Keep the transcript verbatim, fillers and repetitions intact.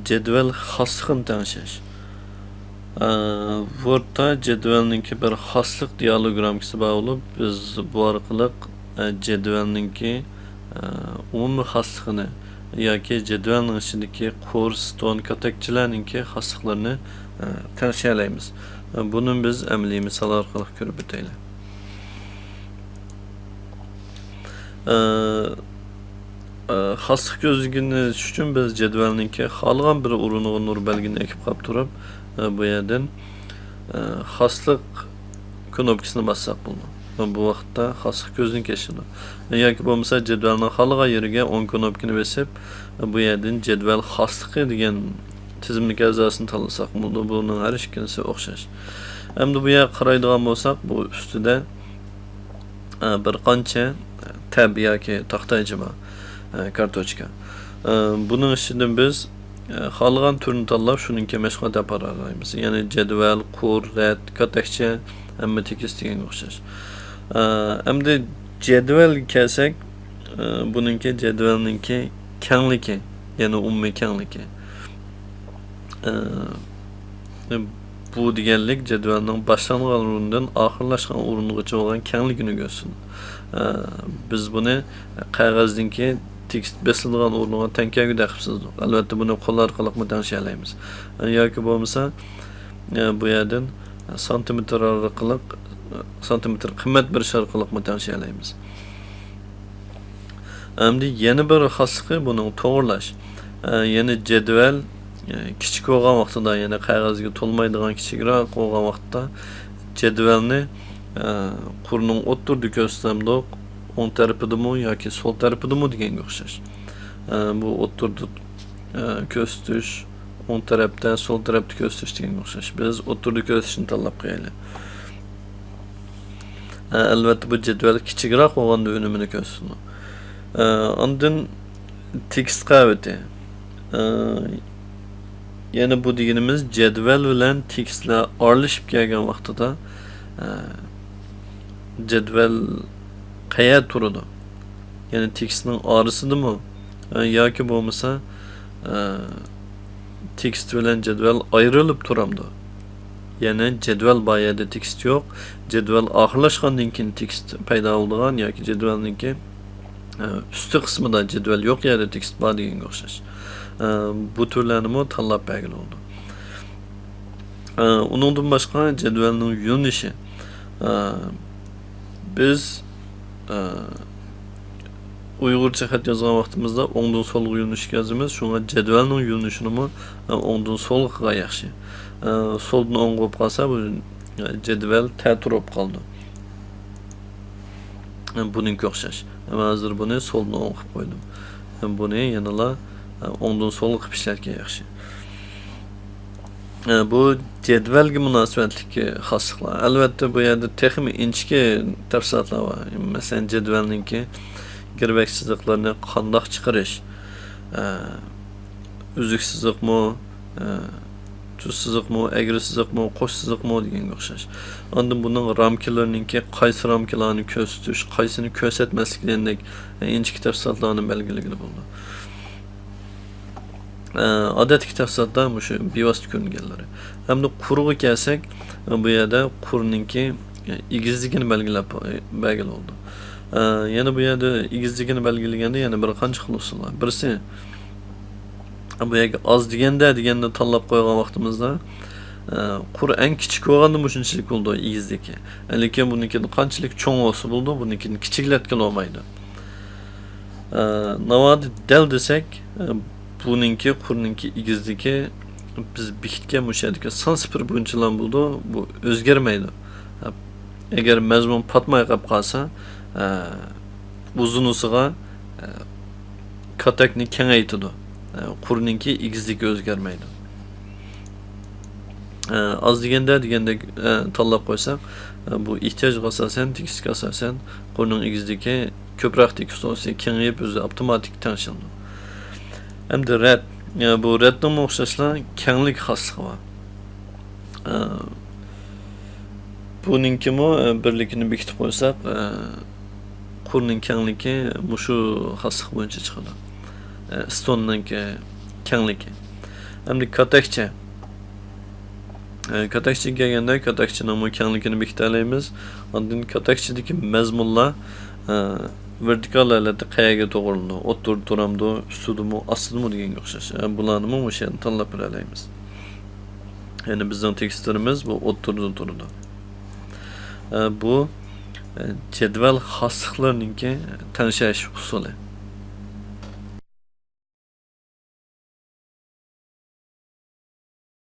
جەدۋەل خاسلىقىنى تەڭشەش. ئە، ۋوردتا جەدۋەلنىڭكى بىر خاسلىق دىئالوگراممىسى بار بولۇپ، بىز بۇ ئارقىلىق، ئە، جەدۋەلنىڭكى، ئە، ئومۇمىي خاسلىقىنى ياكى جەدۋەلنىڭ ئىچىدىكى قۇر، ستون، كاتەكچىلەرنىڭكى خاسلىقلىرىنى، ئە، تەڭشىيەلەيمىز. ئە، بۇنى بىز ئەمەلىي مىسال ئارقىلىق كۆرۈپ ئۆتەيلى. ئە، ئە، خاسلىق كۆزنىكىنى ئېچىش ئۈچۈن بىز جەدۋەلنىڭكى خالىغان بىر ئورنىغا نۇر بەلگىنى ئېكىپ قاپ تۇرۇپ، ئە، بۇ يەردىن، ئە، خاسلىق كۇنۇپكىسىنى باسساق بولىدۇ. ۋە بۇ ۋاقىتتا خاسلىق كۆزنىكى ئېچىلىدۇ. ياكى بولمىسا جەدۋەلنىڭ خالىغان يېرىگە ئوڭ كۇنۇپكىنى بېسىپ، بۇ يەردىن جەدۋەل خاسلىقى دېگەن تىزىملىك ئەزاسىنى تاللىساق بولىدۇ. بۇنىڭ ھەر ئىككىلىسى ئوخشاش. ئەمدى بۇ يەرگە قارايدىغان بولساق، بۇ ئۈستىدە، ئە، بىر قانچە تەب ياكى تاختايچە بار، ئە، كارتوچكا. ئە، بۇنىڭ ئىچىدىن بىز، ئە، خالىغان تۈرنى تاللاپ، شۇنىڭكى مەشغۇلات ئاپپاراتىنى ئالالايمىز. يەنى جەدۋەل، قۇر، رەت، كاتەكچە، ھەممە تېكىست دېگەنگە ئوخشاش. ئە، ئەمدى جەدۋەلگە كەلسەك، ئە، بۇنىڭكى جەدۋەلنىڭكى كەڭلىكى، يەنى ئومۇمىي كەڭلىكى. ئە، بۇ دېگەنلىك جەدۋەلنىڭ باشلانغان ئورنىدىن ئاخىرلاشقان ئورۇنغىچە بولغان كەڭلىكىنى كۆرسىتىدۇ. ئە، بىز بۇنى قەغەزنىڭكى تېكىست بېسىلىدىغان ئورنىغا تەڭ كەلگۈدەك قىلىپ سىزدۇق. ئەلۋەتتە، بۇنى قول ئارقىلىقمۇ تەڭشىيەلەيمىز. ئە، ياكى بولمىسا، ئە، بۇ يەردىن سانتىمېتىر ئارقىلىق، سانتىمېتىر قىممەت بېرىش ئارقىلىقمۇ تەڭشىيەلەيمىز. ئەمدى يەنە بىر خاسلىقى بۇنىڭ توغرىلاش. ئە، يەنى جەدۋەل، ئە، كىچىك بولغان ۋاقتىدا، يەنى قەغەزگە تولمايدىغان كىچىكرەك بولغان ۋاقىتتا جەدۋەلنى، ئە، قۇرنىڭ ئوتتۇرىدا كۆرسىتەمدۇق، ئوڭ تەرىپىدىمۇ ياكى سول تەرىپىدىمۇ دېگەنگە ئوخشاش. ئە، بۇ ئوتتۇرىدا، ئە، كۆرسىتىش، ئوڭ تەرەپتە، سول تەرەپتە كۆرسىتىش دېگەنگە ئوخشاش. بىز ئوتتۇرىدا كۆرسىتىشنى تاللاپ قويايلى. ئە، ئەلۋەتتە، بۇ جەدۋەل كىچىكرەك بولغاندا ئۈنۈمىنى كۆرسىتىدۇ. ئە، ئاندىن تېكىست قەۋىتى. ئە، يەنى بۇ دېگىنىمىز جەدۋەل بىلەن تېكىستلەر ئارىلىشىپ كەلگەن ۋاقتىدا، ئە، جەدۋەل قەيەردە تۇرىدۇ؟ يەنى تېكىستنىڭ ئارىسىدىمۇ؟ ئە، ياكى بولمىسا، ئە، تېكىست بىلەن جەدۋەل ئايرىلىپ تۇرامدۇ؟ يەنى جەدۋەل بار يەردە تېكىست يوق، جەدۋەل ئاخىرلاشقاندىن كېيىن تېكىست پەيدا بولىدىغان ياكى جەدۋەلنىڭكى، ئە، ئۈستى قىسمىدا جەدۋەل يوق يەردە تېكىست بار دېگەنگە ئوخشاش. ئە، بۇ تۈرلەرنىمۇ تاللاپ بەرگىلى بولىدۇ. ئە، ئۇنىڭدىن باشقا جەدۋەلنىڭ يۆنىلىشى. ئە، بىز، ئە، ئۇيغۇرچە خەت يازغان ۋاقتىمىزدا ئوڭدىن سولغا يۆنىلىشكە يازىمىز. شۇڭا جەدۋەلنىڭ يۆنىلىشىنىمۇ، ئە، ئوڭدىن سولغا قىلغان ياخشى. ئە، سولدىن ئوڭغا بولۇپ قالسا، بۇ، ئە، جەدۋەل تەتۈر بولۇپ قالىدۇ. ئە، بۇنىڭكى ئوخشاش. ئەمما ھازىر بۇنى سولدىن ئوڭغا قىلىپ قويدۇم. ئە، بۇنى يەنىلا، ئە، ئوڭدىن سولغا قىلىپ ئىشلەتكەن ياخشى. ئە، بۇ جەدۋەلگە مۇناسىۋەتلىك خاسلىقلار. ئەلۋەتتە، بۇ يەردە تېخىمۇ ئىنچىكە تەپسىلاتلار بار. مەسىلەن، جەدۋەلنىڭكى گىرۋەك سىزىقلىرىنى قانداق چىقىرىش، ئە، ئۈزۈك سىزىقمۇ، ئە، تۈز سىزىقمۇ، ئەگرى سىزىقمۇ، قوش سىزىقمۇ دېگەنگە ئوخشاش. ئاندىن بۇنىڭ رامكىلىرىنىڭكى قايسى رامكىلارنى كۆرسىتىش، قايسىنى كۆرسەتمەسلىك دېگەندەك، ئە، ئىنچىكە تەپسىلاتلارنى بەلگىلىگىلى بولىدۇ. ئە، ئادەتتىكى تەپسىلاتلار مۇشۇ بىۋاسىتە كۆرۈنگەنلىرى. ئەمدى قۇرغا كەلسەك، بۇ يەردە قۇرنىڭكى ئېگىزلىكىنى بەلگىلەپ بەرگىلى بولىدۇ. ئە، يەنە بۇ يەردە ئېگىزلىكىنى بەلگىلىگەندە يەنە بىر قانچە خىل ئۇسۇل بار. بىرسى، بۇ يەرگە ئاز دېگەندە دېگەننى تاللاپ قويغان ۋاقتىمىزدا، ئە، قۇر ئەڭ كىچىك بولغاندا مۇشۇنچىلىك بولىدۇ ئېگىزلىكى. لېكىن بۇنىڭكىدىن قانچىلىك چوڭ بولسا بولىدۇ، بۇنىڭكىدىن كىچىكلەتكىلى بولمايدۇ. ئە، ناۋادا دەل دېسەك، ئە، بۇنىڭكى، قۇرنىڭكى ئېگىزلىكى بىز بېكىتكەن مۇشۇ يەردىكى سان سىفىر بويىچىلا بولىدۇ، بۇ ئۆزگەرمەيدۇ. ئە، ئەگەر مەزمۇن پاتماي قېلىپ قالسا، ئە، ئۇزۇنىسىغا، ئە، كاتەكنى كېڭەيتىدۇ. ئە، قۇرنىڭكى ئېگىزلىكى ئۆزگەرمەيدۇ. ئە، ئاز دېگەندە دېگەندەك، ئە، تاللاپ قويساق، ئە، بۇ ئېھتىياجغا ئاساسەن، تېكىستكە ئاساسەن قۇرنىڭ ئېگىزلىكى كۆپرەك تېكىست بولسا كېڭىيىپ، ئۆزى ئاپتوماتىك تەڭشىلىدۇ. ئەمدى رەت. ئە، بۇ رەتنىڭمۇ ئوخشاشلا كەڭلىك خاسلىقى بار. ئە، بۇنىڭكىمۇ، ئە، بىرلىكىنى بېكىتىپ قويساق، ئە، قۇرنىڭ كەڭلىكى مۇشۇ خاسلىق بويىچە چىقىدۇ. ئە، ستوننىڭكى كەڭلىكى. ئەمدى كاتەكچە. ئە، كاتەكچىگە كەلگەندە، كاتەكچىنىڭمۇ كەڭلىكىنى بېكىتەلەيمىز. ئاندىن كاتەكچىدىكى مەزمۇنلار، ئە، ۋېرتىكال ھالەتتە قەيەرگە توغرىلىنىدۇ؟ ئوتتۇرىدا تۇرامدۇ، ئۈستىدىمۇ، ئاستىدىمۇ دېگەنگە ئوخشاش. ئە، بۇلارنىمۇ مۇشۇ يەردىن تاللاپ بېرەلەيمىز. يەنى بىزنىڭ تېكىستلىرىمىز بۇ ئوتتۇرىدا تۇرىدۇ. ئە، بۇ، ئە، جەدۋەل خاسلىقلىرىنىڭكى تەڭشەش ئۇسۇلى.